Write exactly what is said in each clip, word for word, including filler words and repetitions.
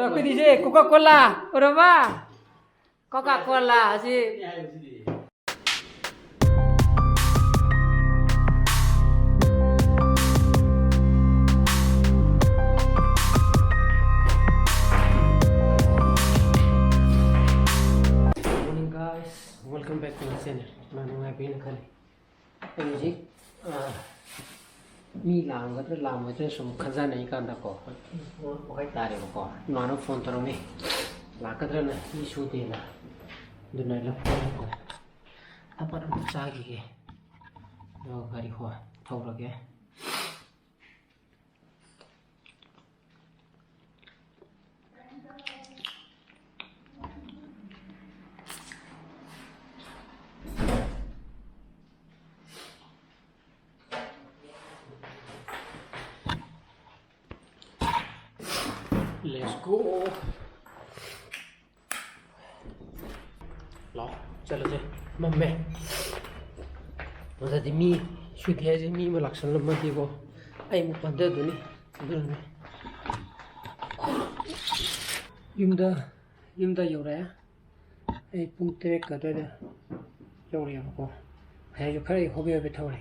ꯑꯩꯈꯣꯏꯗꯤꯁꯦ Coca Cola, ꯎꯔꯕ? Coca Cola ꯑꯁꯤ꯫ Morning, guys. Welcome back to my channel. ꯅꯨꯡꯉꯥꯏꯕꯤꯅ ꯈꯜꯂꯤ꯫ ꯑꯩ ꯍꯧꯖꯤꯛ, ꯑ, ꯃꯤ ꯂꯥꯛꯑꯝꯒꯗ꯭ꯔꯥ ꯂꯥꯛꯑꯝꯃꯣꯏꯗ꯭ꯔꯥ ꯁꯨꯝ ꯈꯟꯖꯅꯔꯤ ꯀꯥꯟꯗꯀꯣ, ꯋꯥꯈꯜ ꯇꯥꯔꯦꯕꯀꯣ꯫ ꯏꯃꯥꯟꯅꯕ phone ꯇꯧꯔꯝꯃꯤ, ꯂꯥꯛꯀꯗ꯭ꯔꯅ, ꯃꯤ ꯁꯨꯗꯦꯅ꯫ ꯑꯗꯨꯅ ꯂꯐꯨ ꯊꯝꯕꯥꯜ ꯑꯝꯇ ꯆꯥꯈꯤꯒꯦ꯫ ꯑꯗꯨꯒ ꯒꯥꯔꯤ ꯍꯣ ꯊꯧꯔꯒꯦ꯫ Let's go. ꯂꯥꯛꯑꯣ, ꯆꯠꯂꯁꯦ꯫ ꯃꯝꯃꯦ꯫ ꯑꯗꯨꯗꯤ ꯃꯤ ꯁꯨꯇꯤ ꯍꯥꯏꯁꯦ ꯃꯤ ꯑꯃ ꯂꯥꯛꯁꯜꯂꯝꯃꯗꯤꯀꯣ, ꯑꯩ ꯑꯃꯨꯛ ꯄꯟꯊꯗꯣꯏꯅꯤ꯫ ꯑꯗꯨꯅꯅꯦ꯫ ꯌꯨꯝꯗ, ꯌꯨꯝꯗ ꯌꯧꯔꯛꯑꯦ꯫ ꯑꯩ ꯄꯨꯡ ꯇꯔꯦꯠꯀ ꯑꯗꯨꯋꯥꯏꯗ ꯌꯧꯔꯛꯑꯦꯕꯀꯣ꯫ ꯉꯁꯥꯏꯁꯨ ꯈꯔ ꯍꯣꯕꯦ ꯍꯣꯕꯦ ꯊꯧꯔꯦ꯫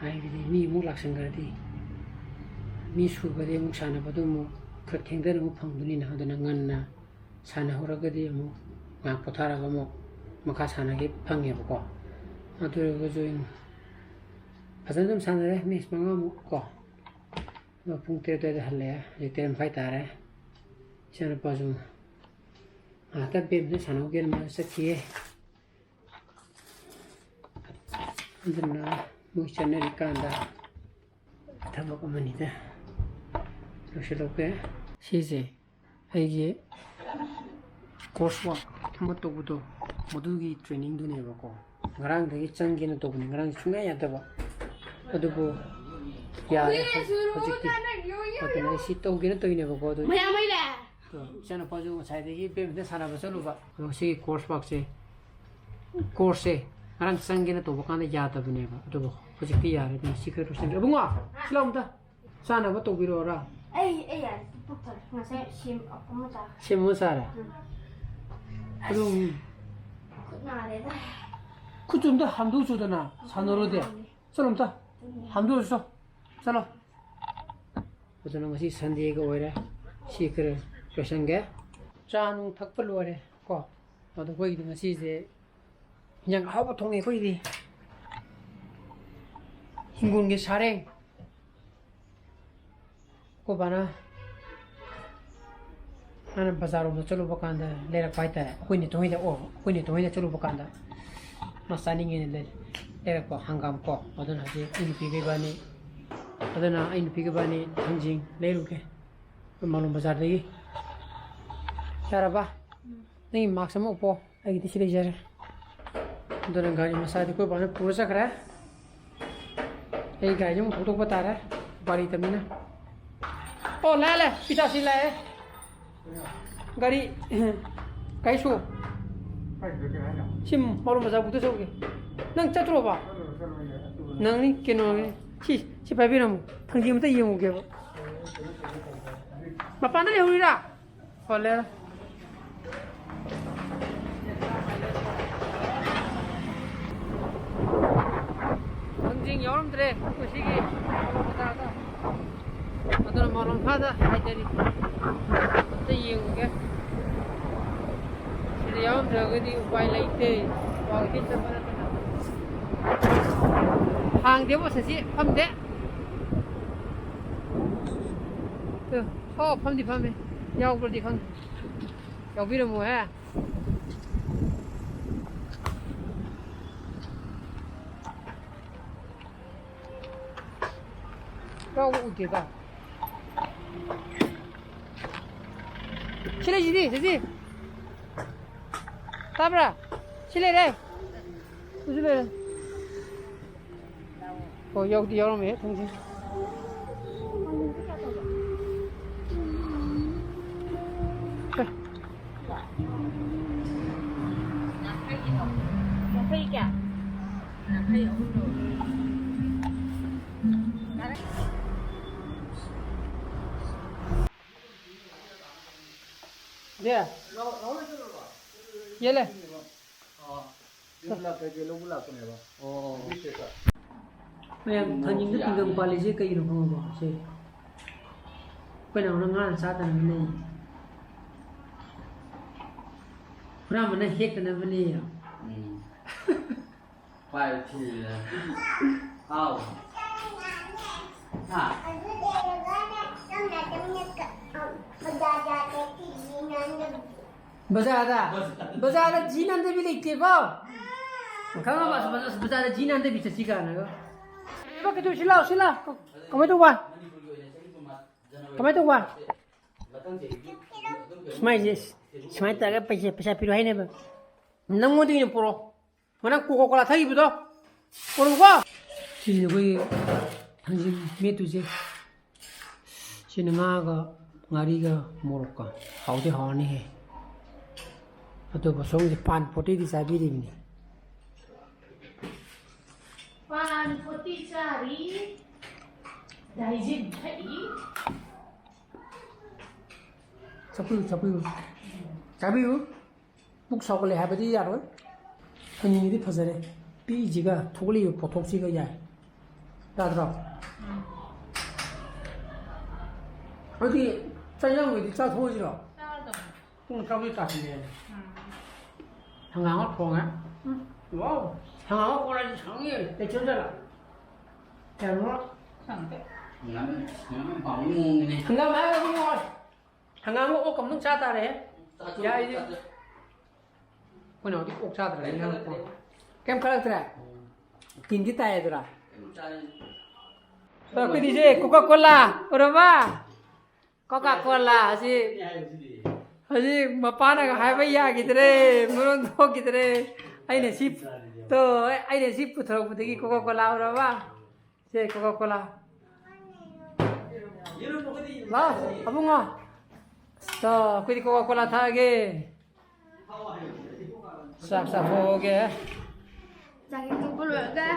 ꯍꯥꯏꯕꯗꯤ ꯃꯤ ꯑꯃꯨꯛ ꯂꯥꯛꯁꯟꯈ꯭ꯔꯗꯤ, ꯃꯤ ꯁꯨꯈ꯭ꯔꯗꯤ ꯑꯃꯨꯛ ꯁꯥꯟꯅꯕꯗꯣ ꯑꯃꯨꯛ ꯈꯔ ꯊꯦꯡꯊꯅ ꯑꯃꯨꯛ ꯐꯪꯗꯣꯏꯅꯤꯅ꯫ ꯑꯗꯨꯅ ꯉꯟꯅ ꯁꯥꯟꯅꯍꯧꯔꯒꯗꯤ ꯑꯃꯨꯛ ꯉꯥꯏꯍꯥꯛ ꯄꯣꯊꯥꯔꯒ ꯑꯃꯨꯛ ꯃꯈꯥ ꯁꯥꯟꯅꯒꯦ ꯐꯪꯉꯦꯕꯀꯣ꯫ ꯑꯗꯨ ꯑꯣꯏꯔꯒꯁꯨ ꯑꯩꯅ ꯐꯖꯅ ꯑꯗꯨꯝ ꯁꯥꯟꯅꯔꯦ, match ꯃꯉꯥꯃꯨꯛ ꯀꯣ꯫ ꯑꯗꯣ ꯄꯨꯡ ꯇꯔꯦꯠ ꯑꯗꯨꯋꯥꯏꯗ ꯍꯜꯂꯛꯑꯦ, ꯍꯧꯖꯤꯛ ꯇꯔꯦꯠ ꯃꯈꯥꯏ ꯇꯥꯔꯦ꯫ ꯏꯆꯥꯅꯨꯄꯥꯁꯨ ꯉꯥꯏꯍꯥꯛꯇꯪ badminton ꯁꯥꯟꯅꯍꯧꯒꯦꯅ ꯃꯥꯁꯨ ꯆꯠꯈꯤꯌꯦ꯫ ꯑꯗꯨꯅ ꯃꯣꯏ ꯆꯠꯅꯔꯤꯀꯥꯟꯗ ꯊꯕꯛ ꯑꯃꯅꯤꯗ ꯂꯣꯏꯁꯤꯜꯂꯧꯒꯦ꯫ ꯁꯤꯁꯦ ꯑꯩꯒꯤ course work ꯑꯃ ꯇꯧꯕꯗꯣ, ꯃꯗꯨꯒꯤ trainingꯗꯨꯅꯦꯕꯀꯣ꯫ ꯉꯔꯥꯡꯗꯒꯤ ꯆꯪꯒꯦꯅ ꯇꯧꯕꯅꯤ, ꯉꯔꯥꯡ ꯁꯨꯡꯌꯥ ꯌꯥꯗꯕ꯫ ꯑꯗꯨꯕꯨ ꯌꯥꯔꯦ ꯍꯧꯖꯤꯛꯇꯤ꯫ ꯑꯗꯨꯅ ꯑꯩ ꯁꯤ ꯇꯧꯒꯦꯅ ꯇꯧꯔꯤꯅꯦꯕꯀꯣ꯫ ꯑꯗꯨ ꯃꯌꯥꯝ ꯂꯩꯔꯦ꯫ ꯑꯗꯣ ꯏꯆꯥꯅꯨꯄꯥꯁꯨ ꯉꯁꯥꯏꯗꯒꯤ badminton ꯁꯥꯟꯅꯕ ꯆꯠꯂꯨꯕ꯫ ꯑꯗꯣ ꯁꯤꯒꯤ course workꯁꯦ, courseꯁꯦ ꯉꯔꯥꯡ ꯆꯪꯒꯦꯅ ꯇꯧꯕ ꯀꯥꯟꯗ ꯌꯥꯗꯕꯅꯦꯕ꯫ ꯑꯗꯨꯕꯨ ꯍꯧꯖꯤꯛꯇꯤ ꯌꯥꯔꯦ꯫ ꯑꯗꯨꯅ ꯁꯤ ꯈꯔ ꯂꯣꯏꯁꯤꯟꯒꯦ꯫ ꯑꯕꯨꯡꯉꯣ, ꯁꯤ ꯂꯥꯎ ꯑꯝꯇ꯫ ꯆꯥꯅꯕ ꯇꯧꯕꯤꯔꯛꯑꯣꯔꯥ? ꯑꯩ, ꯑꯩ ꯌꯥꯔꯦ꯫ ꯄꯨꯛ ꯊꯜꯂꯦ꯫ ꯉꯁꯥꯏ ꯁꯦꯝ ꯑꯃ ꯆꯥ꯫ ꯁꯦꯝ ꯑꯃ ꯆꯥꯔꯦ? ꯎꯝ꯫ ꯑꯗꯨꯝ ꯈꯨꯠ ꯅꯥꯔꯦꯗ꯫ ꯈꯨꯠꯇꯨ ꯑꯝꯇ ꯍꯥꯝꯗꯣꯛꯆꯣꯗꯅ, ꯁꯥꯟꯅꯔꯨꯗꯦ꯫ ꯅꯥꯔꯦ꯫ ꯆꯠꯂꯣ ꯑꯝꯇ꯫ ꯎꯝ꯫ ꯍꯥꯝꯗꯣꯛꯎꯆꯣ꯫ ꯆꯠꯂꯣ꯫ ꯑꯗꯨꯅ ꯉꯁꯤ Sundayꯒ ꯑꯣꯏꯔꯦ꯫ ꯁꯤ ꯈꯔ ꯂꯣꯏꯁꯟꯒꯦ꯫ ꯆꯥ ꯅꯨꯡ ꯊꯛꯄ ꯂꯣꯏꯔꯦ ꯀꯣ꯫ ꯑꯗꯣ ꯑꯩꯈꯣꯏꯒꯤꯗꯤ ꯉꯁꯤꯁꯦ ꯏꯟꯖꯥꯡ ꯑꯍꯥꯎꯕ ꯊꯣꯡꯉꯦ ꯑꯩꯈꯣꯏꯒꯤꯗꯤ꯫ ꯍꯤꯡꯒꯣꯜꯒꯤ ꯁꯥꯔꯦꯡ꯫ ꯑꯩꯈꯣꯏ ꯕꯥꯅ ꯃꯥꯅ ꯕꯖꯥꯔꯔꯣꯝꯗ ꯆꯠꯂꯨꯕ ꯀꯥꯟꯗ ꯂꯩꯔꯛꯄ ꯍꯥꯏꯇꯥꯔꯦ꯫ ꯑꯩꯈꯣꯏ ꯅꯦꯇꯣꯟ ꯍꯣꯏꯗ, ꯑꯣ, ꯑꯩꯈꯣꯏ ꯅꯦꯇꯣꯟ ꯍꯣꯏꯗ ꯆꯠꯂꯨꯕ ꯀꯥꯟꯗ ꯃꯥ ꯆꯥꯅꯤꯡꯉꯦꯅ ꯂꯩ-, ꯂꯩꯔꯛꯄ ꯍꯪꯒꯥꯝ ꯀꯣ꯫ ꯑꯗꯨꯅ ꯍꯧꯖꯤꯛ ꯑꯩ ꯅꯨꯄꯤꯒ ꯏꯕꯥꯅꯤ, ꯑꯗꯨꯅ ꯑꯩ ꯅꯨꯄꯤꯒ ꯏꯕꯥꯅꯤ ꯊꯥꯡꯖꯤꯡ ꯂꯩꯔꯨꯒꯦ꯫ ꯃꯥꯂꯣꯝ ꯕꯖꯥꯔꯗꯒꯤ꯫ ꯌꯥꯔꯕ? ꯎꯝ꯫ ꯅꯪꯒꯤ mask ꯑꯃ ꯎꯞꯄꯣ꯫ ꯑꯩꯒꯤꯗꯤ ꯁꯤ ꯂꯩꯖꯔꯦ꯫ ꯑꯗꯨꯅ ꯒꯥꯔꯤ ꯃꯆꯥꯗꯤ ꯑꯩꯈꯣꯏ ꯕꯥꯅ ꯄꯨꯔ ꯆꯠꯈ꯭ꯔꯦ꯫ ꯑꯩ ꯒꯥꯔꯤꯁꯦ ꯑꯃꯨꯛ ꯊꯧꯗꯣꯛꯄ ꯇꯥꯔꯦ, ꯎꯄꯥꯏ ꯂꯩꯇꯕꯅꯤꯅ꯫ ꯑꯣ, ꯂꯥꯛꯑꯦ, ꯂꯥꯛꯑꯦ, ꯄꯤꯇꯥꯁꯤ ꯂꯥꯛꯑꯦ꯫ ꯒꯥꯔꯤ, ꯒꯥꯔꯤ ꯁꯣ꯫ ꯁꯤ ꯃꯥꯂꯣꯝ ꯕꯖꯥꯔ ꯄꯨꯗ ꯆꯠꯂꯨꯒꯦ꯫ ꯅꯪ ꯆꯠꯇ꯭ꯔꯣꯕ? ꯅꯪꯅꯤ ꯀꯩꯅꯣꯅꯤ꯫ ꯁꯤ, ꯁꯤ ꯄꯥꯏꯕꯤꯔꯝꯃꯨ꯫ ꯊꯥꯡꯖꯤꯡ ꯑꯝꯇ ꯌꯦꯡꯉꯨꯒꯦꯕ꯫ ꯃꯄꯥꯟꯗ ꯂꯩꯍꯧꯔꯤꯔꯥ? ꯍꯣꯜꯂꯦ꯫ ꯊꯥꯡꯖꯤꯡ ꯌꯥꯎꯔꯝꯗ꯭ꯔꯦ ꯉꯁꯤꯒꯤ ꯃꯣꯔꯣꯛ ꯃꯆꯥꯗꯣ꯫ ꯑꯗꯨꯅ ꯃꯣꯔꯣꯛ ꯃꯈꯥꯗ ꯍꯥꯏꯗꯔꯤ꯫ ꯑꯝꯇ ꯌꯦꯡꯉꯨꯒꯦ꯫ ꯁꯤꯗ ꯌꯥꯎꯔꯝꯗ꯭ꯔꯒꯗꯤ ꯎꯄꯥꯏ ꯂꯩꯇꯦ꯫ ꯋꯥꯛꯀꯤꯡ ꯆꯠꯄ ꯅꯠꯇꯅ꯫ ꯍꯥꯡꯗꯦꯕꯣ, ꯁꯁꯤ ꯐꯝꯗꯦ꯫ ꯇꯨ, ꯑꯣ, ꯐꯝꯗꯤ ꯐꯝꯃꯦ꯫ ꯌꯥꯎꯕ꯭ꯔꯗꯤ ꯈꯪꯗꯦ꯫ ꯌꯥꯎꯕꯤꯔꯝꯃꯣꯍꯦ꯫ ꯌꯥꯎꯕ ꯎꯗꯦꯗ꯫ ꯁꯤ ꯂꯩꯁꯤꯗꯤ, ꯁꯤꯁꯤ꯫ ꯇꯥꯕ꯭ꯔꯥ? ꯁꯤ ꯂꯩꯔꯦ꯫ ꯁꯤꯁꯨ ꯂꯩꯔꯦ꯫ ꯍꯣꯏ, ꯌꯥꯎꯗꯤ ꯌꯥꯎꯔꯝꯃꯦ, ꯊꯣꯡꯁꯦ꯫ ꯌꯥꯡꯈꯩ ꯀꯌꯥ? ꯌꯥꯡꯈꯩ ꯑꯍꯨꯝ ꯂꯧꯔꯦ꯫ ꯌꯥꯔꯦ꯫ ꯗꯦ꯫ ꯌꯦꯜꯂꯦ꯫ ꯑꯣ꯫ ꯌꯨꯝ ꯂꯥꯛꯄꯩ ꯀꯩ ꯂꯧꯕ ꯂꯥꯛꯄꯅꯦꯕ꯫ ꯑꯣ꯫ ꯃꯌꯥꯝ ꯊꯥꯡꯖꯤꯡꯗ ꯇꯤꯡꯒꯪ ꯄꯥꯜꯂꯤꯁꯦ ꯀꯩꯒꯤꯅꯣ ꯈꯪꯉꯕꯣ? ꯁꯦ꯫ ꯑꯩꯈꯣꯏ ꯅꯍꯥꯟ ꯉꯥꯅ ꯆꯥꯗꯅꯕꯅꯦ꯫ ꯍꯨꯔꯥꯟꯕꯅ ꯍꯦꯛꯇꯅꯕꯅꯦ꯫ ꯎꯝ꯫ ꯄꯥꯏ ꯊꯤꯜꯂꯦ꯫ ꯍꯥꯎ꯫ ꯍꯥ? ꯕꯖꯥꯔꯗ? ꯕꯖꯥꯔꯗ ꯖꯤ ꯅꯥꯟꯗꯕꯤ ꯂꯩꯇꯦꯀꯣ? ꯈꯪꯉꯕ? ꯑꯁ, ꯕꯖꯥꯔꯗ ꯖꯤ ꯅꯥꯟꯗꯕꯤ ꯆꯠꯁꯤ ꯀꯥꯏꯅꯒ꯫ ꯏꯕꯣ, ꯀꯩꯗꯧ-, ꯁꯤ ꯂꯥꯎ, ꯁꯤ ꯂꯥꯎ꯫ ꯀꯃꯥꯏ ꯇꯧꯕ? ꯀꯃꯥꯏ ꯇꯧꯕ? ꯁꯨꯃꯥꯏꯁꯦ, ꯁꯨꯃꯥꯏꯅ ꯇꯧꯔꯒ ꯄꯩꯁꯥ, ꯄꯩꯁꯥ ꯄꯤꯔꯣ ꯍꯥꯏꯅꯦꯕ꯫ ꯅꯪꯉꯣꯟꯗꯒꯤ ꯑꯣꯏꯅ ꯄꯨꯔꯛꯑꯣ꯫ ꯉꯔꯥꯡ ꯀꯣꯀꯥ ꯀꯣꯂꯥ ꯊꯛꯈꯤꯕꯗꯣ꯫ ꯄꯨꯔꯛꯎꯀꯣ꯫ ꯁꯤꯁꯤꯅ ꯑꯩꯈꯣꯏꯒꯤ ꯊꯥꯡꯖꯤꯡ ꯃꯦꯠꯇꯣꯏꯁꯦ꯫ ꯁꯤꯅ ꯉꯥꯒ ꯉꯥꯔꯤꯒ ꯃꯣꯔꯣꯛꯀ꯫ ꯍꯥꯎꯗꯤ ꯍꯥꯎꯔꯅꯤꯍꯦ꯫ ꯑꯇꯣꯞꯄ ꯁꯣꯝꯒꯤ ꯄꯥꯟ ꯐꯣꯔꯇꯤꯗꯤ ꯆꯥꯕꯤꯔꯤꯕꯅꯤ꯫ ꯄꯥꯟ ꯐꯣꯔꯇꯤ ꯆꯥꯔꯤ꯫ ꯗꯥꯏꯖꯤꯟ ꯊꯛꯏ꯫ ꯆꯥꯕꯤꯌꯨ, ꯆꯥꯕꯤꯌꯨ꯫ ꯆꯥꯕꯤꯌꯨ꯫ ꯄꯨꯛ ꯁꯥꯎꯒꯠꯂꯦ ꯍꯥꯏꯕꯗꯤ ꯌꯥꯔꯣꯏ꯫ ꯊꯥꯡꯖꯤꯡꯁꯤꯗꯤ ꯐꯖꯔꯦ꯫ ꯄꯤꯛꯏꯁꯤꯒ ꯊꯣꯛꯂꯛꯏꯕ ꯄꯣꯠꯊꯣꯛꯁꯤꯒ ꯌꯥꯏ꯫ ꯌꯥꯗ꯭ꯔꯣ? ꯎꯝ꯫ ꯑꯗꯨꯗꯤ ꯆꯥꯛ ꯏꯟꯖꯥꯡ ꯂꯣꯏꯔꯗꯤ ꯆꯥꯊꯣꯛꯑꯁꯤꯔꯣ? ꯆꯥꯔꯗꯧꯅꯤ꯫ ꯄꯨꯡ ꯇꯔꯥꯃꯥꯊꯣꯏ ꯇꯥꯁꯤꯜꯂꯛꯑꯦ꯫ ꯎꯝ꯫ ꯍꯪꯒꯥꯝ ꯑꯃ ꯊꯣꯡꯉꯦ꯫ ꯎꯝ꯫ ꯋꯥꯎ! ꯍꯪꯒꯥꯝ ꯑꯃ ꯄꯣꯔꯛꯑꯗꯤ ꯁꯪꯉꯦ꯫ ꯂꯩꯇ꯭ꯔꯖꯥꯠꯂ? ꯀꯌꯥꯅꯣ? ꯈꯪꯗꯦ꯫ ꯍꯪꯒꯥꯝ, ꯍꯪꯒꯥꯝ ꯌꯥꯝ ꯄꯥꯝꯕꯒꯤ ꯃꯑꯣꯡꯅꯤꯅꯦ꯫ ꯍꯪꯒꯥꯝ ꯍꯥꯏꯔꯒ ꯏꯕꯨꯡꯉꯣ, ꯍꯪꯒꯥꯝꯒ ꯑꯣꯛꯀ ꯑꯃꯨꯛ ꯆꯥ ꯇꯥꯔꯦ꯫ ꯆꯥꯊꯣꯛ-, ꯌꯥꯏ, ꯑꯩꯗꯤ꯫ ꯆꯥꯊꯣꯛ-, ꯑꯩꯈꯣꯏꯅ ꯍꯧꯖꯤꯛ ꯑꯣꯛ ꯆꯥꯗ꯭ꯔꯦ꯫ ꯀꯩꯝ ꯈꯜꯂꯛꯇ꯭ꯔꯦ꯫ ꯀꯩꯝ ꯈꯜꯂꯛꯇ꯭ꯔꯦ? ꯎꯝ꯫ ꯇꯤꯟꯗꯤ ꯇꯥꯏ ꯑꯗꯨꯔꯥ? ꯀꯩꯝ ꯆꯥꯗ꯭ꯔꯦ꯫ ꯑꯩꯈꯣꯏꯗꯤ ꯁꯦ ꯀꯣꯀꯥ ꯀꯣꯂꯥ, ꯎꯔꯕ? ꯀꯣꯀꯥ ꯀꯣꯂꯥ ꯑꯁꯤ ꯍꯥꯏꯕꯁꯤꯗꯤ꯫ ꯍꯧꯖꯤꯛ ꯃꯄꯥꯅꯒ ꯍꯥꯏꯕ ꯌꯥꯈꯤꯗ꯭ꯔꯦ, ꯃꯔꯣꯟ ꯊꯣꯛꯈꯤꯗ꯭ꯔꯦ꯫ ꯑꯩꯅ ꯁꯤ, ꯇꯣ, ꯑꯩꯅ ꯁꯤ ꯄꯨꯊꯣꯔꯛꯄꯗꯒꯤ ꯀꯣꯀꯥ ꯀꯣꯂꯥ ꯎꯔꯕ? ꯁꯦ ꯀꯣꯀꯥ ꯀꯣꯂꯥ꯫ ꯂꯥꯎ, ꯑꯕꯨꯡꯉꯣ꯫ ꯇꯣ, ꯑꯩꯈꯣꯏꯗꯤ ꯀꯣꯀꯥ ꯀꯣꯂꯥ ꯊꯛꯑꯒꯦ꯫ ꯆꯥꯛ ꯆꯥꯊꯣꯛꯑꯒꯦ꯫ ꯆꯥꯛ ꯍꯦꯛ ꯇꯣꯛꯄ ꯂꯣꯏꯔꯒ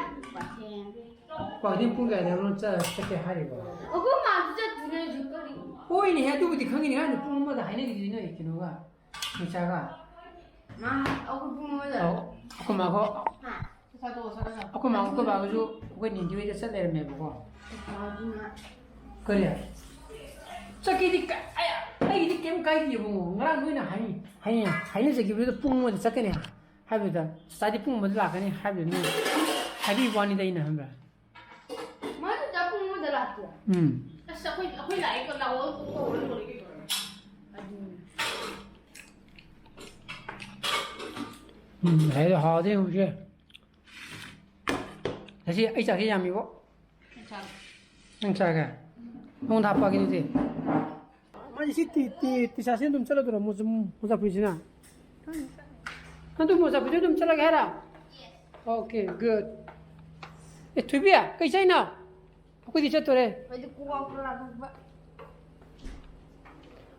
ꯋꯥꯛꯀꯤꯡ ꯄꯨꯡ ꯀꯌꯥꯗꯅꯣ ꯆꯠ-, ꯆꯠꯀꯦ ꯍꯥꯏꯔꯤꯕꯣ? ꯑꯩꯈꯣꯏ ꯃꯥꯁꯨ ꯆꯠꯇ꯭ꯔꯤꯉꯩ ꯍꯧꯖꯤꯛ ꯀꯔꯤ? ꯍꯣꯏꯅꯦ, ꯑꯗꯨꯕꯨꯗꯤ ꯈꯪꯉꯤꯅꯦ, ꯉꯔꯥꯡꯗꯤ ꯄꯨꯡ ꯑꯃꯗ ꯍꯥꯏꯅꯔꯤꯗꯨꯗꯤ ꯅꯣꯏ ꯀꯩꯅꯣꯒ, ꯅꯣꯏ ꯆꯥꯒ꯫ ꯃꯥ, ꯑꯩꯈꯣꯏ ꯄꯨꯡ ꯑꯃꯗ꯫ ꯑꯧ, ꯑꯩꯈꯣꯏ ꯃꯥꯒ, ꯍꯥ? ꯑꯩꯈꯣꯏ ꯃꯥꯒ ꯑꯩꯈꯣꯏ ꯕꯥꯒꯁꯨ ꯑꯩꯈꯣꯏ ꯅꯤꯟꯗꯤ ꯍꯣꯏꯗ ꯆꯠ ꯂꯩꯔꯝꯃꯦꯕꯀꯣ꯫ ꯑꯗꯨꯅ ꯀꯔꯤ? ꯆꯠꯀꯦꯗꯤ ꯀ-, ꯑꯩ, ꯑꯩꯒꯤꯗꯤ ꯀꯩꯝ ꯀꯥꯏꯗꯦ ꯏꯕꯨꯡꯉꯣ꯫ ꯉꯔꯥꯡ ꯅꯣꯏꯅ ꯍꯥꯏ-, ꯍꯥꯏ-, ꯍꯥꯏꯅꯖꯈꯤꯕꯗꯨꯗ ꯄꯨꯡ ꯑꯃꯗ ꯆꯠꯀꯅꯤ ꯍꯥꯏꯕꯗ, ꯆꯥꯗꯤ ꯄꯨꯡ ꯑꯃꯗ ꯂꯥꯛꯀꯅꯤ ꯍꯥꯏꯕꯗꯨ ꯅꯣꯏ ꯍꯥꯏꯕꯤꯕ ꯋꯥꯅꯤꯗ ꯑꯩꯅ, ꯈꯪꯕ꯭ꯔꯥ? ꯃꯥꯅ ꯆꯥ ꯄꯨꯡ ꯑꯃꯗ ꯂꯥꯛꯄ꯭ꯔꯣ? ꯎꯝ꯫ ꯑꯁ, ꯑꯩꯈꯣꯏ, ꯑꯩꯈꯣꯏ ꯂꯥꯛꯑꯦ, ꯂꯥꯛꯑꯣ, ꯀꯧꯔ ꯂꯣꯏꯔꯦ ꯀꯩꯅꯣ꯫ ꯑꯗꯨꯅꯤ꯫ ꯎꯝ, ꯍꯥꯏꯗꯣ ꯍꯥꯎꯗꯤ ꯍꯧꯖꯤꯛ꯫ ꯉꯁꯤ ꯑꯩ ꯆꯥꯛꯁꯤ ꯌꯥꯝꯃꯤꯕꯣ꯫ ꯅꯪ ꯆꯥꯒꯦ? ꯅꯉꯣꯟꯗ ꯍꯥꯞꯄꯛꯑꯒꯦ ꯑꯗꯨꯗꯤ꯫ ꯃꯥꯗꯤ ꯁꯤ ꯇꯤ-, ꯇꯤ-, ꯇꯤꯁꯥꯁꯤ ꯑꯗꯨꯝ ꯆꯠꯂꯗꯣꯏꯔꯣ, ꯃꯨꯖ-, ꯃꯨꯖꯥꯐꯔꯤꯁꯤꯅ? ꯑꯗꯨ ꯃꯨꯖꯥꯐꯔꯤꯁꯨ ꯑꯗꯨꯝ ꯆꯠꯂꯒꯦ ꯍꯥꯏꯔ? Okay, good. ꯑꯦ, ꯊꯣꯏꯕꯤ, ꯀꯩ ꯆꯥꯏꯅꯣ? ꯑꯩꯈꯣꯏꯗꯤ ꯆꯠꯇꯣꯔꯦ꯫ ꯑꯩꯈꯣꯏꯗꯤ ꯀꯣꯀꯥ ꯀꯣꯂꯥ ꯊꯛꯄ꯫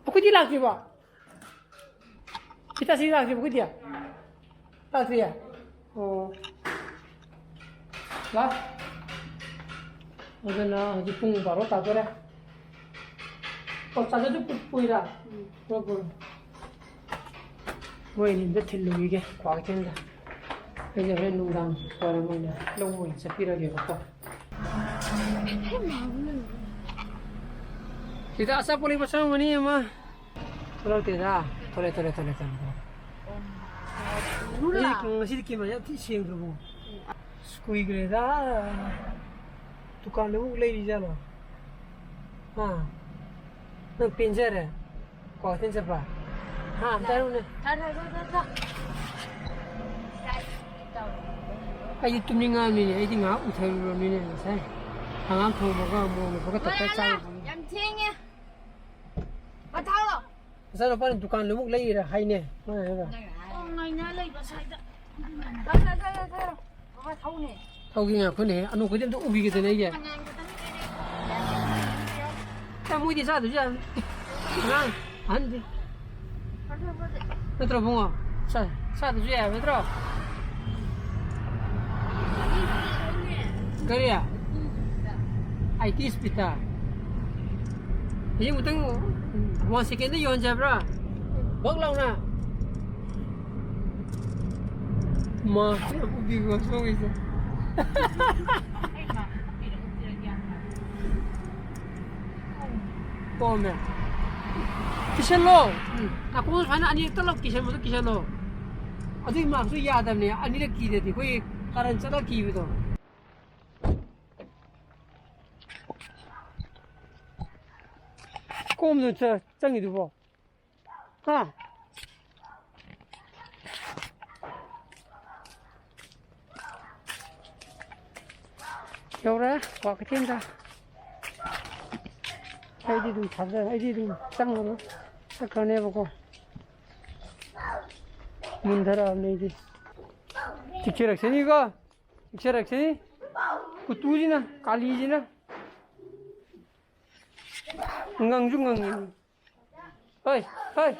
ꯑꯩꯈꯣꯏꯗꯤ ꯂꯥꯛꯇ꯭ꯔꯤꯕꯣ? ꯏꯇꯥꯁꯤ ꯂꯥꯛꯇ꯭ꯔꯤꯕꯣ ꯑꯩꯈꯣꯏꯗꯤ? ꯂꯥꯛꯇ꯭ꯔꯤꯌꯦ? ꯑꯣ꯫ ꯂꯥꯛ꯫ ꯑꯗꯨꯅ ꯍꯧꯖꯤꯛ ꯄꯨꯡ ꯕꯥꯔꯣ ꯇꯥꯗꯣꯔꯦ꯫ ꯑꯣ, ꯆꯥꯔꯖꯔꯗꯨ ꯄꯨ-, ꯄꯨꯏꯔꯥ? ꯎꯝ꯫ ꯄꯨꯔꯣ, ꯄꯨꯔꯣ꯫ ꯃꯣꯏ ꯑꯅꯤꯗ ꯊꯤꯜꯂꯨꯈꯤꯒꯦ ꯀ꯭ꯋꯥꯀꯩꯊꯦꯜꯗ꯫ ꯑꯩꯁꯦ ꯍꯣꯔꯦꯟ ꯅꯨꯡꯗꯥꯡ ꯋꯥꯏꯔꯝ ꯑꯣꯏꯅ ꯂꯧꯕ ꯑꯣꯏꯅ ꯆꯠꯄꯤꯔꯒꯦꯕꯀꯣ꯫ ꯁꯤꯗ ꯑꯆꯥꯄꯣꯠ ꯂꯩꯕ ꯆꯪꯉꯝꯒꯅꯤ ꯑꯃ꯫ ꯊꯣꯛꯂꯛꯇꯦꯗ꯫ ꯊꯣꯛꯂꯛꯑꯦ, ꯊꯣꯛꯂꯛꯑꯦ, ꯊꯣꯛꯂꯛꯑꯦ, ꯊꯣꯛꯂꯛꯑꯦ꯫ ꯑꯩ ꯉꯁꯤꯗꯤ ꯀꯦꯃꯦꯔꯥꯁꯦ ꯌꯥꯝ ꯊꯤ ꯁꯦꯡꯗ꯭ꯔꯕꯣ? ꯑꯁ, ꯀꯨꯏꯈ꯭ꯔꯦꯗ꯫ ꯗꯨꯀꯥꯟꯗꯕꯨ ꯂꯩꯔꯤꯖꯥꯠꯂꯣ? ꯍꯥ? ꯅꯪ ꯄꯦꯟꯖꯔꯦ? ꯀ꯭ꯋꯥꯀꯩꯊꯦꯜ ꯆꯠꯄ? ꯍꯥ, ꯑꯝꯇ ꯍꯥꯏꯔꯛꯎꯅꯦ꯫ ꯊꯥ, ꯊꯥ, ꯊꯥ, ꯊꯥ, ꯊꯥ꯫ ꯑꯩꯗꯤ ꯇꯨꯝꯅꯤꯡꯉꯛꯑꯕꯅꯤꯅꯦ, ꯑꯩꯗꯤ ꯉꯥꯏꯍꯥꯛ ꯎꯏꯊꯔꯨꯔꯕꯅꯤꯅꯦ ꯉꯁꯥꯏ꯫ ꯍꯪꯒꯥꯝ ꯊꯣꯡꯕꯒ ꯃꯣꯔꯣꯛ ꯃꯦꯠꯄꯒ ꯇꯧꯔꯒ ꯆꯥꯔꯨꯕꯅꯤ꯫ ꯌꯥꯝ ꯊꯦꯡꯉꯦ꯫ ꯄꯣꯊꯥꯔꯣ꯫ ꯃꯆꯥꯅꯨꯄꯥꯅ ꯗꯨꯀꯥꯟꯗꯨꯃꯨꯛ ꯂꯩꯔꯤꯔꯥ ꯍꯥꯏꯅꯦ, ꯃꯥꯅ ꯍꯥꯏꯕ꯫ ꯑꯣ, ꯉꯥꯏꯅ ꯂꯩꯕ ꯁ꯭ꯋꯥꯏꯗ꯫ ꯊꯧꯒꯦ ꯉꯥꯏꯈꯣꯅꯦ, ꯑꯅꯣꯛ ꯈꯨꯗꯤ ꯑꯝꯇ ꯎꯕꯤꯒꯦꯗꯅ ꯑꯩꯒꯤ꯫ ꯑꯦ, ꯃꯣꯏꯗꯤ ꯆꯥꯗ꯭ꯔꯁꯨ ꯌꯥꯕꯅꯤ꯫ ꯑꯉꯥꯡ ꯑꯍꯟꯗꯤ꯫ ꯅꯠꯇ꯭ꯔꯣ ꯕꯨꯡꯉꯣ? ꯆꯥ-, ꯆꯥꯗ꯭ꯔꯁꯨ ꯌꯥꯏ ꯍꯥꯏꯕ ꯅꯠꯇ꯭ꯔꯣ? ꯀꯔꯤ? ꯑꯥꯏ ꯇꯤ ꯏꯁꯄꯤꯠꯇ? ꯍꯧꯖꯤꯛ ꯑꯃꯨꯛꯇꯪ ꯋꯥꯟ ꯁꯦꯀꯦꯟꯗ ꯌꯣꯟꯁꯦ ꯍꯥꯏꯕ꯭ꯔꯥ? ꯕꯛ ꯂꯥꯎꯅ꯫ ꯃꯥ꯫ ꯎꯕꯤꯒꯣ ꯁꯣꯡꯉꯤꯁꯦ꯫ ꯄꯣꯝꯃꯦ꯫ ꯀꯤꯁꯜꯂꯣ꯫ ꯎꯝ꯫ ꯅꯥꯀꯣꯡꯗ ꯁꯨꯃꯥꯏꯅ ꯑꯅꯤꯔꯛ ꯇꯠꯂ ꯀꯤꯁꯟꯕꯗꯣ ꯀꯤꯁꯜꯂꯣ꯫ ꯑꯗꯨꯒꯤ ꯃꯥꯛꯁꯨ ꯌꯥꯗꯕꯅꯦ꯫ ꯑꯅꯤꯔꯛ ꯀꯤꯗꯗꯤ ꯑꯩꯈꯣꯏ ꯀꯥꯔꯟ ꯆꯠꯂ ꯀꯤꯕꯗꯣ꯫ ꯀꯣꯝꯗ ꯆ-, ꯆꯪꯉꯤꯗꯨꯕꯣ? ꯍꯥ? ꯌꯧꯔꯦ, ꯀ꯭ꯋꯥꯀꯩꯊꯦꯜꯗ꯫ ꯑꯩꯗꯤ ꯑꯗꯨꯝ ꯊꯥꯖ-, ꯑꯩꯗꯤ ꯑꯗꯨꯝ ꯆꯪꯉꯔꯣꯏ꯫ ꯆꯠꯈ꯭ꯔꯅꯦꯕꯀꯣ꯫ ꯃꯨꯟꯊꯔꯛꯑꯕꯅꯦ ꯑꯩꯗꯤ꯫ ꯆꯤꯛꯆꯔꯛꯁꯅꯤꯀꯣ꯫ ꯆꯤꯛꯆꯔꯛꯁꯅꯤ꯫ ꯀꯨꯇꯨꯁꯤꯅ, ꯀꯥꯂꯤꯁꯤꯅ꯫ ꯉꯪꯁꯨ ꯉꯪꯉꯤ꯫ ꯍꯣꯏ, ꯍꯣꯏ꯫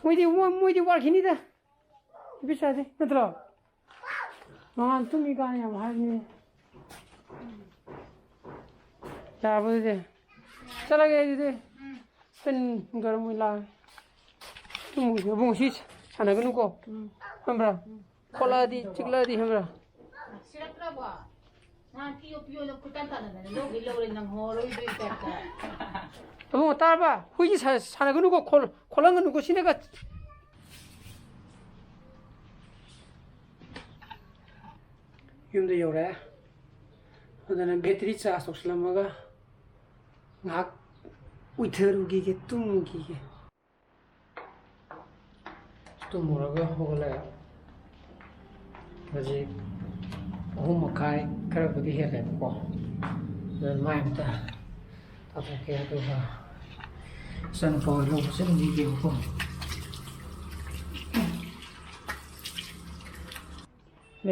ꯃꯣꯏꯗꯤ ꯋꯥ-, ꯃꯣꯏꯗꯤ ꯋꯥꯈꯤꯅꯤꯗ꯫ ꯏꯕꯤꯆꯥꯗꯤ, ꯅꯠꯇ꯭ꯔꯣ? ꯃꯉꯥꯜ ꯇꯨꯝꯃꯤ ꯀꯥꯟ ꯌꯥꯝ ꯍꯥꯏꯕꯅꯤ꯫ ꯌꯥꯕꯗꯨꯗꯤ꯫ ꯆꯠꯂꯒꯦ ꯑꯗꯨꯗꯤ꯫ ꯁꯤꯟ ꯒꯔꯝ ꯑꯣꯏ ꯂꯥꯛꯑꯦ꯫ ꯇꯨꯝꯃꯨꯒꯤꯁꯦ꯫ ꯏꯕꯨꯡꯉꯣ ꯁꯤ ꯁꯥꯟꯅꯒꯅꯨꯀꯣ꯫ ꯎꯝ꯫ ꯈꯪꯕ꯭ꯔꯥ? ꯎꯝ꯫ ꯈꯣꯠꯂꯛꯑꯗꯤ, ꯆꯤꯛꯂꯛꯑꯗꯤ ꯈꯪꯕ꯭ꯔꯥ? ꯁꯤꯔꯛꯇ꯭ꯔꯕꯣ? ꯅꯍꯥꯟ ꯄꯤꯌꯣ ꯄꯤꯌꯣꯅ ꯈꯨꯠꯇꯥꯟ ꯇꯥꯟꯅꯗꯅ ꯂꯧꯒꯦ ꯂꯧꯔꯦ ꯅꯪ ꯍꯣꯔꯣꯏꯗꯣꯏ ꯇꯥꯏꯞꯇ꯫ ꯏꯕꯨꯡꯉꯣ ꯇꯥꯔꯕ? ꯍꯨꯏꯁꯤ ꯁꯥ-, ꯁꯥꯟꯅꯒꯅꯨꯀꯣ, ꯈꯣꯜ-, ꯈꯣꯠꯂꯝꯒꯅꯨꯀꯣ, ꯁꯤꯅꯒ꯫ ꯌꯨꯝꯗ ꯌꯧꯔꯛꯑꯦ꯫ ꯑꯗꯨꯅ ꯕꯦꯇ꯭ꯔꯤ ꯆꯥꯔꯖ ꯇꯧꯁꯤꯜꯂꯝꯃꯒ ꯉꯥꯏꯍꯥꯛ ꯎꯏꯊꯔꯨꯈꯤꯒꯦ, ꯇꯨꯝꯃꯨꯈꯤꯒꯦ꯫ ꯇꯨꯝꯃꯨꯔꯒ ꯍꯧꯒꯠꯂꯛꯑꯦ꯫ ꯍꯧꯖꯤꯛ ꯑꯍꯨꯝ ꯃꯈꯥꯏ ꯈꯔꯕꯨꯗꯤ ꯍꯦꯜꯂꯦꯕꯀꯣ꯫ ꯑꯗꯨ ꯃꯥꯏ ꯑꯝꯇ ꯇꯥꯊꯣꯛꯀꯦ, ꯑꯗꯨꯒ ꯏꯆꯥꯅꯨꯄꯥ ꯍꯣꯏ ꯂꯧꯕ ꯆꯠꯂꯨꯈꯤꯒꯦꯕꯀꯣ꯫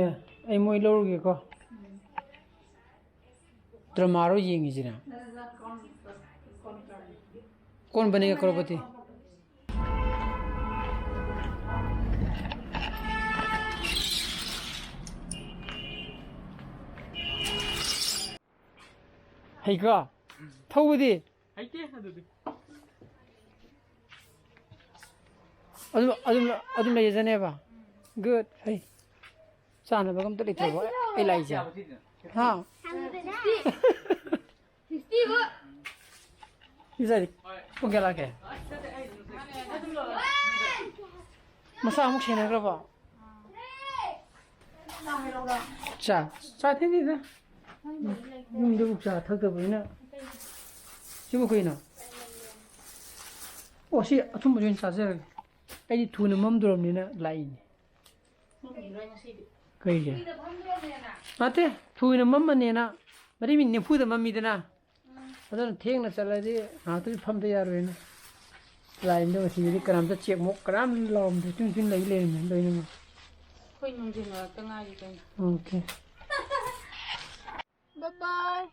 ꯑꯦ, ꯑꯩ ꯃꯣꯏ ꯂꯧꯔꯨꯒꯦꯀꯣ꯫ ꯗ꯭ꯔꯃꯥꯔꯣ ꯌꯦꯡꯉꯤꯁꯤꯅ? ꯀꯣꯟ ꯕꯅꯦꯒꯥ ꯀꯔꯣꯔꯄꯇꯤ? ꯍꯩꯀꯣ? ꯊꯧꯕꯗꯤ? ꯍꯩꯇꯦ ꯑꯗꯨꯗꯤ꯫ ꯑꯗꯨꯝ ꯑꯗꯨꯝ ꯑꯗꯨꯝ ꯂꯩꯖꯅꯦꯕ꯫ ꯒꯨꯗ꯫ ꯍꯩ꯫ ꯆꯥꯅꯕꯒ ꯑꯝꯇ ꯂꯩꯇ꯭ꯔꯕꯣ? ꯑꯩ ꯂꯥꯛꯏꯁꯦ꯫ ꯍꯥ? ꯏꯖꯥꯗꯤ ꯄꯨꯡ ꯀꯌꯥ ꯂꯥꯛꯀꯦ? ꯃꯁꯥ ꯑꯃꯨꯛ ꯁꯦꯟꯅꯈ꯭ꯔꯕꯣ? ꯆꯥ ꯆꯥ ꯊꯦꯡꯉꯤꯗ꯫ ꯌꯨꯝꯗꯕꯨ ꯆꯥ ꯊꯛꯇꯕꯅꯤꯅ꯫ ꯁꯤꯕꯨ ꯀꯩꯅꯣ? ꯑꯣ, ꯁꯤ ꯑꯊꯨꯝꯕꯁꯦ ꯑꯣꯏꯅ ꯆꯥꯖꯔꯒꯦ꯫ ꯑꯩꯗꯤ ꯊꯨꯅ ꯃꯝꯗꯣꯔꯕꯅꯤꯅ ꯂꯥꯛꯏꯅꯦ꯫ ꯀꯩꯒꯤ? ꯅꯠꯇꯦ, ꯊꯨꯅ ꯃꯝꯃꯅꯦꯅ꯫ ꯃꯔꯤ ꯃꯤꯅꯤꯠ ꯅꯤꯐꯨꯗ ꯃꯝꯃꯤꯗꯅ꯫ ꯑꯗꯨꯅ ꯊꯦꯡꯅ ꯆꯠꯂꯗꯤ ꯉꯥꯏꯍꯥꯛꯇꯗꯤ ꯐꯝꯗ ꯌꯥꯔꯣꯏꯅ꯫ ꯂꯥꯏꯟꯗꯣ ꯉꯁꯤꯗꯤ ꯀꯅꯥꯝꯇ ꯆꯦꯛ ꯃꯣꯛ ꯀꯅꯥꯝ ꯂꯥꯎꯔꯝꯗꯦ꯫ ꯇꯨꯃꯤꯟ ꯇꯨꯃꯤꯟ ꯂꯩ ꯂꯩꯔꯝꯃꯦ ꯂꯣꯏꯅꯃꯛ꯫ ꯑꯩꯈꯣꯏ ꯅꯨꯡꯊꯤꯟ ꯉꯥꯛꯇ ꯉꯥꯏꯔꯤ ꯀꯩꯅꯣ꯫ ꯑꯣꯀꯦ꯫ Bye bye.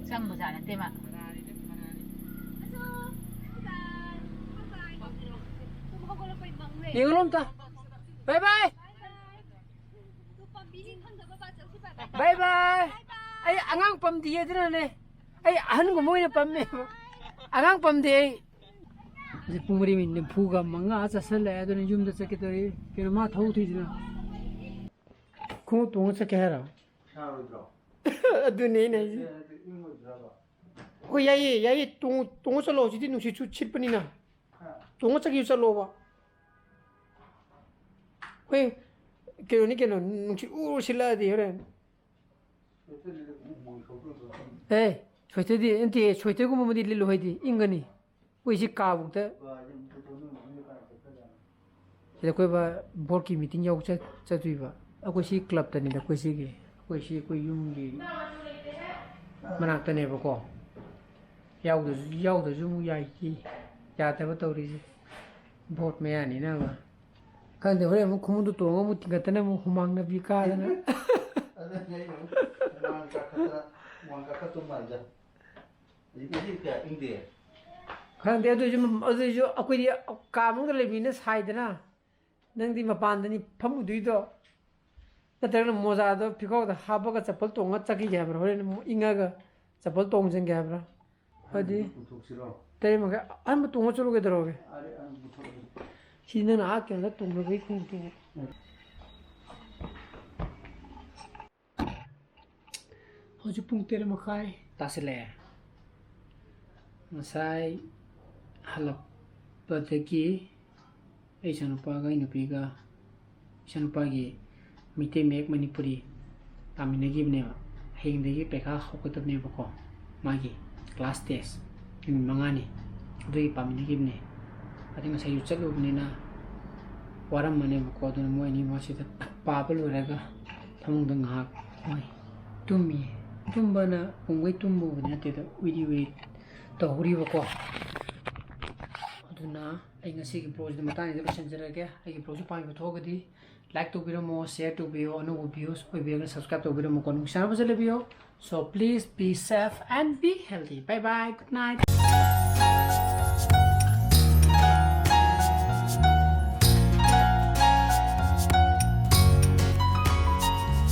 ꯆꯪꯕꯖꯥꯠ ꯅꯠꯇꯦ ꯃꯥ꯫ ꯌꯦꯡꯉꯨꯂꯣ ꯑꯝꯇ꯫ Bye bye. Bye bye. ꯑꯩ ꯑꯉꯥꯡ ꯄꯝꯗꯤꯌꯦ, ꯑꯗꯨꯅꯅꯦ꯫ ꯑꯩ ꯑꯍꯟꯒꯨꯝꯕ ꯑꯣꯏꯅ ꯄꯝꯃꯦ꯫ ꯑꯉꯥꯡ ꯄꯝꯗꯦ ꯑꯩ꯫ ꯍꯧꯖꯤꯛ ꯄꯨꯡ ꯃꯔꯤ ꯃꯤꯅꯤꯠ ꯅꯤꯐꯨꯒ ꯃꯉꯥ ꯆꯠꯁꯜꯂꯛꯑꯦ, ꯑꯗꯨꯅ ꯌꯨꯝꯗ ꯆꯠꯀꯦ ꯇꯧꯔꯤ꯫ ꯀꯩꯅꯣ ꯃꯥ ꯊꯧ ꯊꯨꯏꯁꯤꯅ? ꯈꯣꯡꯎꯞ ꯇꯣꯡꯉ ꯆꯠꯀꯦ ꯍꯥꯏꯔꯣ? ꯁꯥꯔꯣꯏꯗ꯭ꯔꯣ? ꯑꯗꯨꯅꯦ ꯑꯩꯅ ꯍꯥꯏꯁꯦ꯫ ꯑꯦ, ꯅꯠꯇꯦ, ꯏꯪꯉꯣꯏꯗ꯭ꯔꯕ? ꯍꯣꯏ, ꯌꯥꯏꯌꯦ, ꯌꯥꯏꯌꯦ꯫ ꯇꯣꯡꯉꯨ-, ꯇꯣꯡꯉ ꯆꯠꯂꯣ꯫ ꯍꯧꯖꯤꯛꯇꯤ ꯅꯨꯡꯁꯤꯠꯁꯨ ꯁꯤꯠꯄꯅꯤꯅ꯫ ꯍꯥ? ꯇꯣꯡꯉ ꯆꯠꯈꯤꯕ ꯆꯠꯂꯣꯕ꯫ ꯍꯣꯏ, ꯀꯩꯅꯣꯅꯤ ꯀꯩꯅꯣ, ꯅꯨꯡꯁꯤꯠ ꯎꯔ ꯁꯤꯠꯂꯛꯑꯗꯤ ꯍꯣꯔꯦꯟ꯫ ꯁ꯭ꯋꯦꯇꯔ ꯂꯤꯠꯂꯒ ꯑꯃꯨꯛ ꯍꯨꯃꯥꯡ ꯁꯧꯗꯣꯛꯑꯒ ꯆꯠꯀꯅꯤ꯫ ꯑꯦ, ꯁ꯭ꯋꯦꯇꯔꯗꯤ ꯅꯠꯇꯦ, ꯁ꯭ꯋꯦꯇꯔꯒꯨꯝꯕ ꯑꯃꯗꯤ ꯂꯤꯠꯂꯨ ꯍꯥꯏꯗꯤ ꯏꯪꯒꯅꯤ꯫ ꯑꯩꯈꯣꯏ ꯁꯤ ꯀꯥꯕꯨꯛꯇ ꯁꯤꯗ ꯑꯩꯈꯣꯏ ꯕꯥ ꯕꯣꯔꯠꯀꯤ ꯃꯤꯇꯤꯡ ꯌꯥꯎ ꯆꯠ-, ꯆꯠꯇꯣꯏꯕ꯫ ꯑꯩꯈꯣꯏ ꯁꯤ ꯀ꯭ꯂꯕꯇꯅꯤꯗ, ꯑꯩꯈꯣꯏ ꯁꯤꯒꯤ, ꯑꯩꯈꯣꯏ ꯁꯤ ꯑꯩꯈꯣꯏ ꯌꯨꯝꯒꯤ ꯃꯅꯥꯛꯇꯅꯦꯕꯀꯣ꯫ ꯌꯥꯎꯗ꯭ꯔꯁꯨ, ꯌꯥꯎꯗ꯭ꯔꯁꯨ ꯑꯃꯨꯛ ꯌꯥꯏ, ꯌꯥꯗꯕ ꯇꯧꯔꯤꯁꯦ꯫ ꯕꯣꯔꯠ ꯃꯌꯥꯅꯤꯅꯕ꯫ ꯈꯪꯗꯦ, ꯍꯣꯔꯦꯟ ꯑꯃꯨꯛ ꯈꯣꯡꯎꯞꯗꯨ ꯇꯣꯡꯉꯒ ꯑꯃꯨꯛ ꯊꯤꯡꯒꯠꯇꯅ ꯑꯃꯨꯛ ꯍꯨꯃꯥꯡ ꯅꯞꯄꯤ ꯀꯥꯗꯅ꯫ ꯑꯗꯨꯅꯦ ꯑꯩꯅ ꯑꯃꯨꯛ ꯍꯨꯃꯥꯡ ꯀꯥꯈꯠꯇꯅ, ꯍꯨꯃꯥꯡ ꯀꯥꯈꯠꯇꯧ ꯃꯥꯟꯗ꯫ ꯍꯧꯖꯤꯛ ꯉꯁꯤ ꯀꯌꯥ ꯏꯪꯗꯦ꯫ ꯈꯪꯗꯦ, ꯑꯗꯨꯏꯁꯨ, ꯑꯗꯨꯏꯁꯨ ꯑꯩꯈꯣꯏꯗꯤ ꯀꯥ ꯃꯅꯨꯡꯗ ꯂꯩꯕꯅꯤꯅ ꯁꯥꯏꯗꯅ꯫ ꯅꯪꯗꯤ ꯃꯄꯥꯟꯗꯅꯤ ꯐꯝꯃꯨꯗꯣꯏꯗꯣ꯫ ꯅꯠꯇ꯭ꯔꯒꯅ ꯃꯣꯖꯥꯗꯣ ꯐꯤꯈꯥꯎꯗ ꯍꯥꯞꯄꯒ ꯆꯄꯜ ꯇꯣꯡꯉ ꯆꯠꯈꯤꯒꯦ ꯍꯥꯏꯕ꯭ꯔꯥ? ꯍꯣꯔꯦꯟ ꯑꯃꯨꯛ ꯏꯪꯉꯒ ꯆꯄꯜ ꯇꯣꯡꯁꯤꯟꯒꯦ ꯍꯥꯏꯕ꯭ꯔꯥ? ꯍꯥꯏꯗꯤ ꯄꯨꯊꯣꯛꯁꯤꯔꯣ? ꯇꯔꯦꯠ ꯃꯈꯥꯏ ꯑꯍꯟꯕ ꯇꯣꯡꯉ ꯆꯠꯂꯨ ꯀꯩꯗꯧꯔꯒꯦ? ꯑꯔꯦ, ꯑꯍꯟꯕ ꯄꯨꯊꯣꯛꯑꯣ꯫ ꯁꯤ ꯅꯪꯅ ꯑꯥ ꯀꯩꯅꯣꯗ ꯇꯣꯡꯅꯕꯒꯤ ꯈꯣꯡꯎꯞꯇꯨꯕꯨ꯫ ꯍꯧꯖꯤꯛ ꯄꯨꯡ ꯇꯔꯦꯠ ꯃꯈꯥꯏ ꯇꯥꯁꯤꯜꯂꯛꯑꯦ꯫ ꯉꯁꯥꯏ ꯍꯜꯂꯛꯄꯗꯒꯤ ꯑꯩ ꯏꯆꯥꯅꯨꯄꯥꯒ ꯑꯩ ꯅꯨꯄꯤꯒ, ꯏꯆꯥꯅꯨꯄꯥꯒꯤ ꯃꯩꯇꯩ ꯃꯌꯦꯛ ꯃꯅꯤꯄꯨꯔꯤ ꯄꯥꯃꯤꯟꯅꯈꯤꯕꯅꯦꯕ꯫ ꯍꯌꯦꯡꯗꯒꯤ ꯄꯩꯈꯥ ꯍꯧꯒꯗꯕꯅꯦꯕꯀꯣ, ꯃꯥꯒꯤ class test ꯅꯨꯃꯤꯠ ꯃꯉꯥꯅꯤ, ꯑꯗꯨꯒꯤ ꯄꯥꯃꯤꯟꯅꯈꯤꯕꯅꯦ꯫ ꯑꯗꯩ ꯉꯁꯥꯏꯁꯨ ꯆꯠꯂꯨꯕꯅꯤꯅ ꯋꯥꯔꯝꯃꯅꯦꯕꯀꯣ, ꯑꯗꯨꯅ ꯃꯣꯏ ꯑꯅꯤ ꯃꯁꯤꯗ ꯄꯥꯕ ꯂꯣꯏꯔꯒ ꯐꯃꯨꯡꯗ ꯉꯥꯏꯍꯥꯛ ꯃꯣꯏ ꯇꯨꯝꯃꯤ꯫ ꯇꯨꯝꯕꯅ ꯄꯨꯡꯈꯩ ꯇꯨꯝꯕꯕꯨꯗꯤ ꯅꯠꯇꯦꯗ, ꯎꯏꯔꯤ ꯎꯏꯔꯤ ꯇꯧꯍꯧꯔꯤꯕꯀꯣ꯫ ꯑꯗꯨꯅ ꯑꯩ ꯉꯁꯤꯒꯤ vlogꯁꯤꯗꯤ ꯃꯇꯥꯡꯁꯤꯗ ꯂꯣꯏꯁꯤꯟꯖꯔꯒꯦ꯫ ꯑꯩꯒꯤ vlogꯁꯤ ꯄꯥꯝꯕꯤꯕ ꯊꯣꯛꯑꯒꯗꯤ like ꯇꯧꯕꯤꯔꯝꯃꯣ, share ꯇꯧꯕꯤꯌꯣ, ꯑꯅꯧꯕ viewers ꯑꯣꯏꯕꯤꯔꯒꯅ subscribe ꯇꯧꯕꯤꯔꯝꯃꯣꯀꯣ꯫ ꯅꯨꯡꯁꯤꯅꯕ ꯐꯖꯅ ꯂꯩꯕꯤꯌꯣ꯫ So please be safe and be healthy. Bye bye. Good night.